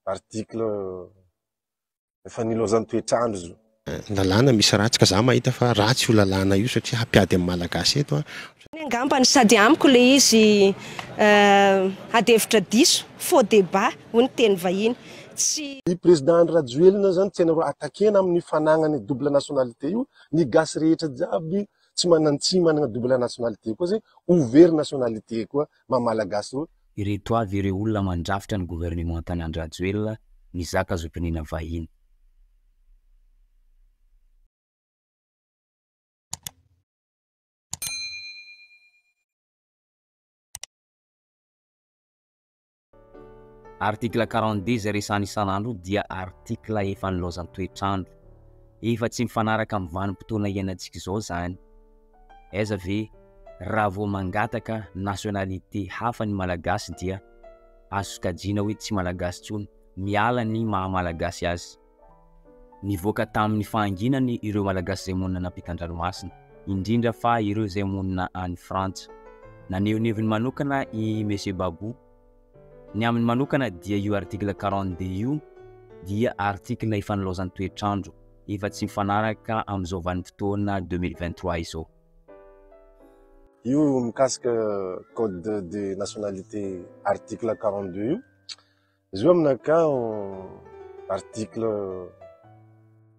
Article efa nilaozan'ny toetr'andro izy io. Ny lalàna misy ratsy ka za mahita fa ratsy io lalàna io satria hampiady amin'ny Malagasy eto an. Angambany sady amiko le izy ady hevitra diso, faux débat hoy ny teny vahiny. Tsy. Ny président Andry Rajoelina zany tsy hainareo attaquer-na amin'ny fanagnany double nationalité io, ny gasy rehetra jiaby tsy manan tsy managna double nationalité koa zay ho very nationalité koa maha malagasy reo. Ireto avy ireo olona mandrafitra ny governemantan'i Andry Rajoelina nizaka zom-pirenena vahiny. Article 42 izay resahana isan'andro io dia article efa nilaozan'ny toetr'andro. Efa tsy mifanaraka amin'ny vanim-potoana iainantsika izao izany. Aiza ve raha vao mangataka nationalité hafa ny Malagasy dia azo sokajiana hoe tsy Malagasy intsony, miala ny maha Malagasy azy. Nivoaka tamin'ny fahanginany ireo Malagasy izay monina an'ampitan-dranomasina, indrindra fa ireo izay monina any Frantsa. Naneho ny heviny manokana i Monsieur Babou. Ny aminy manokana dia io article 42 io dia article efa nilaozan'ny toetr'andro, efa tsy mifanaraka amin'izao vanim-potoana 2023 izao. Io mikasika code de nationalité article 42 io, Izy io aminakahy article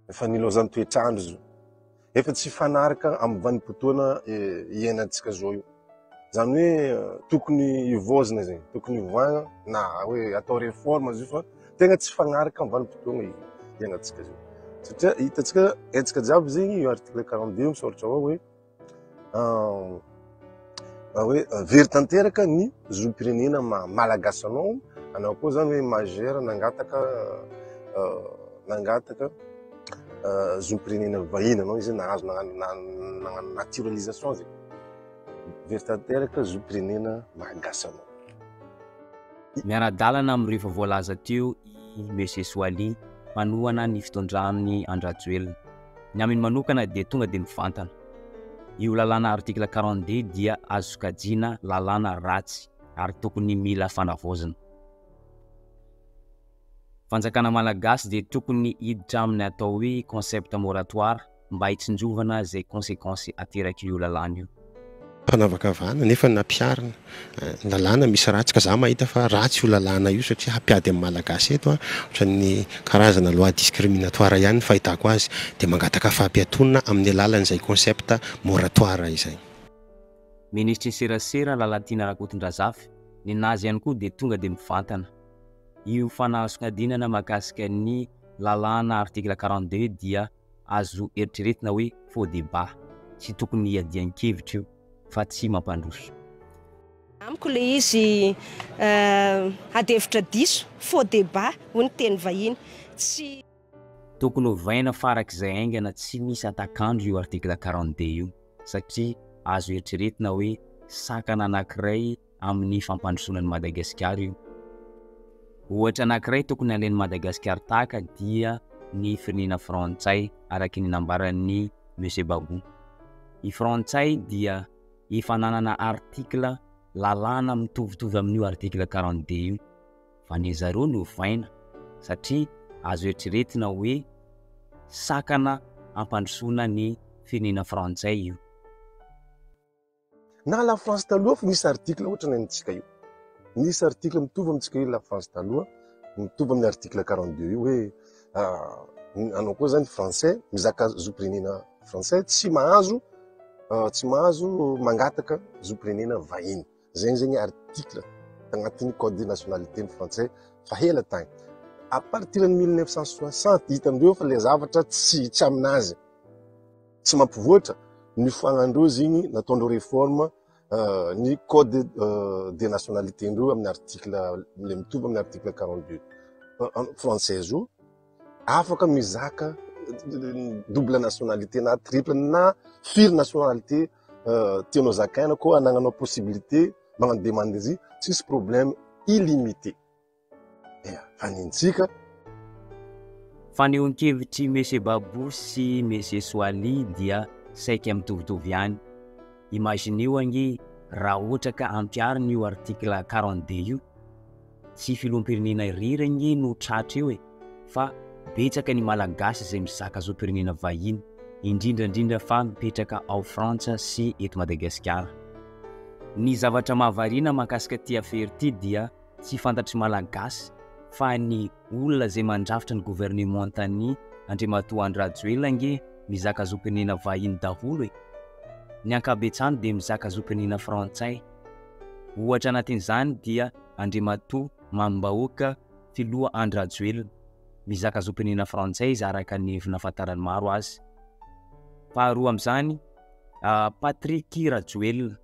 efa nilaozan'ny toetr'andro izy io. Efa tsy hifanaraka amin'ny vanim-potoana iainantsika zao io. Zany hoe tokony hivaozina zegny, tokony hivoahana na hoe atao réforme izy io fa tegna tsy hifagnaraka amin'ny vanim-potoana iainantsika zao. Satria hitantsika, haintsika jiaby zegny io article 42 misoratra ao hoe hoe very tanteraka ny zom-pirenena maha malagasy anao, anao koa zany hoe majeur nangataka nangataka zom-pirenena vahiny anao izy nahazo nagnano naturalisation zay, very tanteraka zom-pirenena malagasy anao. Miara-dalana amin'ireo efa voalaza teo i Monsieur Soalia, mpanohana ny fitondran'i Andry Rajoelina. Ny aminy manokana dia tonga dia mivantana. Io lalàna article 42 dia azo sokajiana lalàna ratsy ary tokony mila fanavaozana. Fanjakana Malagasy dia tokony hiditra amin'ny atao hoe concept moratoire mba hitsinjovana izay consequences aterak'io lalàna io. Fanavakavahana nefa nampiharina ny lalàna misy ratsy ka za mahita fa ratsy io lalàna io satria hampiady amin'ny malagasy eto an, ohatran'ny karazana loi discriminatoire ihany ny fahitako azy, dia mangataka fampiatoana amin'ny alalan'izay concept moratoire izay. Minisitry ny serasera Lalatiana Rakotondrazafy, nenazy ihany koa dia tonga dia mivantana. Io fanasongadinana mahakasika ny lalàna article 42 dia azo eritreretina hoe faux débat, tsy tokony hiadian-kevitra io fa tsy mampandroso. Amiko le izy ady hevitra diso, faux débat hoy ny teny vahiny, tsy. Tokony hovaina farak'izay haingana tsy misy hatak'andro io article 42 io satria azo eritreretina hoe sakana anankiray amin'ny fampandrosoana an'i Madagasikara io. Ohatra anankiray tokony halain'i Madagasikara tahaka dia ny firenena frantsay araky ny nambaran'i Monsieur Babou. I frantsay dia efa nanana article lalàna mitovitovy amin'io article 42 io fa ny zareo no ovaina satria azo eritreretina hoe sakana hampandrosoana ny firenena frantsay io. Na la France taloha fa nisy article ohatra ny antsika io. Nisy article mitovy amintsika io la France taloha, mitovy amin'ny article 42 io hoe anao koa zany français mizaka zom-pirenena français tsy mahazo tsy mahazo mangataka zom-pirenena vahiny. Zegny zegny article tagnatin'ny code de nationalité ny français fa ela tagny. À partir ny 1960 hitandreo fa le zavatra tsy tsy aminazy. Tsy mampivoatra ny foagnandreo zegny nataondreo réforme ny code de nationalité ndreo amin'ny article le mitovy amin'ny article 42 français io afaka mizaka double nationalité na triple na firy nationalité tianao zakaina koa anagnanao possibilité magnano demande izy tsisy problème illimité. Dia hanintsika. Fanehoan-kevitr'i Monsieur Babou sy Monsieur Soaly dia saika mitovitovy ihany. Imagineo ange raha ohatra ka ampiharina io article 42 io. Tsy filoham-pirenena irery anie no tratra eo e! Fa betsaka ny Malagasy izay mizaka zom-pirenena vahiny, indrindra indrindra fa mipetraka ao Frantsa sy eto Madagasikara. Ny zavatra mahavariana mahakasika ity afera ity dia tsy fantatry Malagasy fa ny olona izay mandrafitra ny governemantan'i Andriamatoa Andry Rajoelina ange mizaka zom-pirenena vahiny daholo e! Ny ankabetsahany dia mizaka zom-pirenena frantsay. Ohatra anatin'izany dia Andriamatoa Mamimbahoaka Filoha Andry Rajoelina, mizaka zom-pirenena frantsay izy araka ny nahafantaran'ny maro azy. Faharoa amin'izany, Patrick Rajoelina,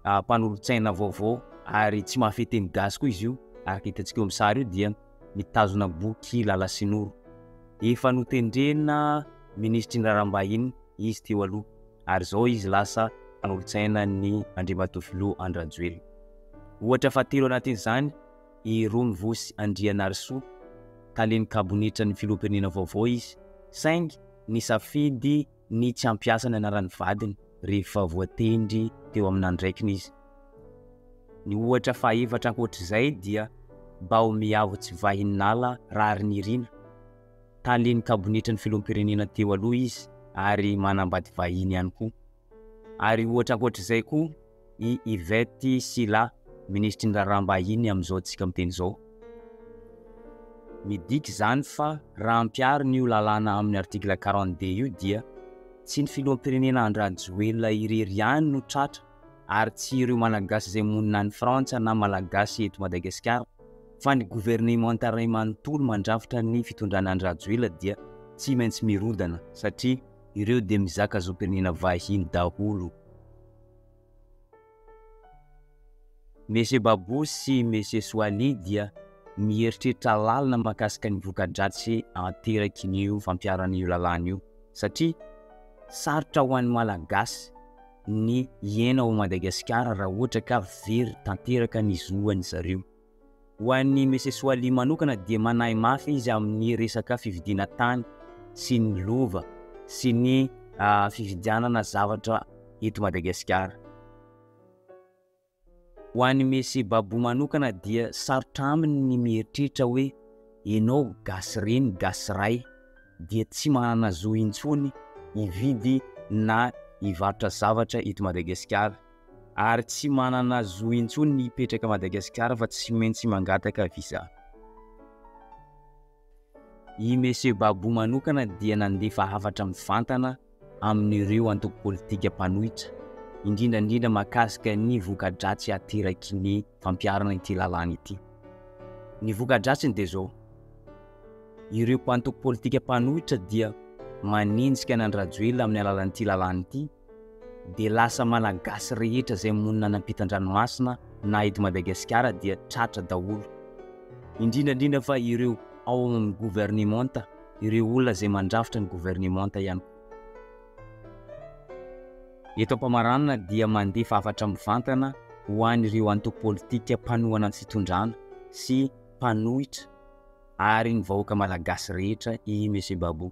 mpanolotsaina vaovao ary tsy mahafehy teny gasy koa izy io, araka hitantsika eo amin'ny sary io dia mitazona boky Lala sy Noro. Efa notendrena minisitry ny raharaham-bahiny izy teo aloha ary izao izy lasa mpanolotsaina ny Andriamatoa Filoha Andry Rajoelina. Ohatra fahatelo anatin'izany, i Romivosy Andrianarisoa, talen'ny kabonetran'ny filoham-pirenena vaovao izy, saingy nisafidy ny tsy hampiasa ny anaran'ny vadiny rehefa voatendry teo amin'ny andraikiny izy. Ny ohatra fahefatra ankoatr'izay dia Baomiavotsy Vahinala Raharinirina, talen'ny kabonetran'ny filoham-pirenena teo aloha izy ary manambady vahiny ihany koa. Ary ohatra ankoatr'izay koa i Yvette Sylla, minisitry ny raharaham-bahiny amin'izao antsika miteny izao. Midika izany fa raha ampiharina io lalàna amin'ny article 42 io dia tsy ny filoham-pirenena Andry Rajoelina irery ihany no tratra ary tsy ireo Malagasy izay monina any Frantsa na Malagasy eto Madagasikara fa ny governemanta iray manontolo mandrafitra ny fitondrana Andry Rajoelina dia tsy maintsy mirodana satria ireo dia mizaka zom-pirenena vahiny daholo. Monsieur Babou sy Monsieur Soali dia mieritreritra lalina mahakasika ny voka-dratsy aterakin'io fampiharana io lalàna io satria sarotra ho an'ny Malagasy ny hiaina ao Madagasikara raha ohatra ka very tanteraka ny zoan'ny zareo. Ho an'i Monsieur Soali manokana dia manahy mafy izy amin'ny resaka fividiana tany sy ny lova sy ny fividianana zavatra eto Madagasikara. Ho an'i Monsieur Babou manokana dia sarotra aminy ny mieritreritra hoe enao gasy reny gasy ray dia tsy manana zo intsony hividy na hivarotra zavatra eto Madagasikara. ary tsy manana zo intsony ny hipetraka Madagasikara fa tsy maintsy mangataka visa. I Monsieur Babou manokana dia nandefa hafatra mivantana amin'ireo antoko politika mpanohitra, indrindra indrindra mahakasika ny voka-dratsy ateraky ny fampiharana ity lalàna ity. Ny voka-dratsiny dia izao, ireo antoko politika mpanohitra dia manenjika an'i Andry Rajoelina amin'ny alalan'ity lalàna ity, dia lasa Malagasy rehetra izay monina any ampitan-dranomasina na eto Madagasikara dia tratra daholo. Indrindra indrindra fa ireo ao amin'ny governemanta, ireo olona izay mandrafitra ny governemanta ihany koa. Eto am-pamaranana dia mandefa hafatra mivantana ho an'ireo antoko politika mpanohana ny fitondrana sy mpanohitra ary ny vahoaka Malagasy rehetra i Monsieur Babou.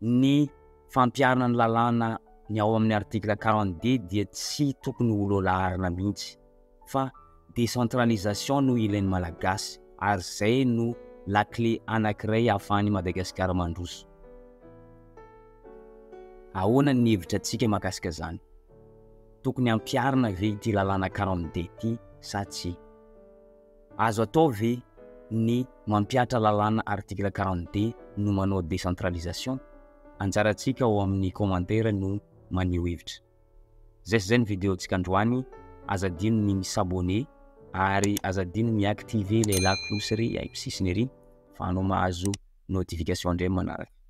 Ny fampiharana ny lalàna ny ao amin'ny article 42 dia tsy tokony ho loalaharana mihitsy fa décentralisation no ilain'ny Malagasy ary zay no la clé anankiray ahafahan'i Madagasikara mandroso. Ahoana ny hevitra antsika mahakasika izany? Tokony hampiharina ve ity lalàna 42 ity sa tsia? Azo atao ve ny mampihatra lalàna article 42 no manao décentralisation? Anjarantsika ao amin'ny commentaire no maneho hevitra. Zay sy zay ny vidéo ntsika androany, aza adino ny mi s'abonner ary aza adino mi activer ilay la cloche ery amin'ny sisiny ery fa anao mahazo notification indray manaraka.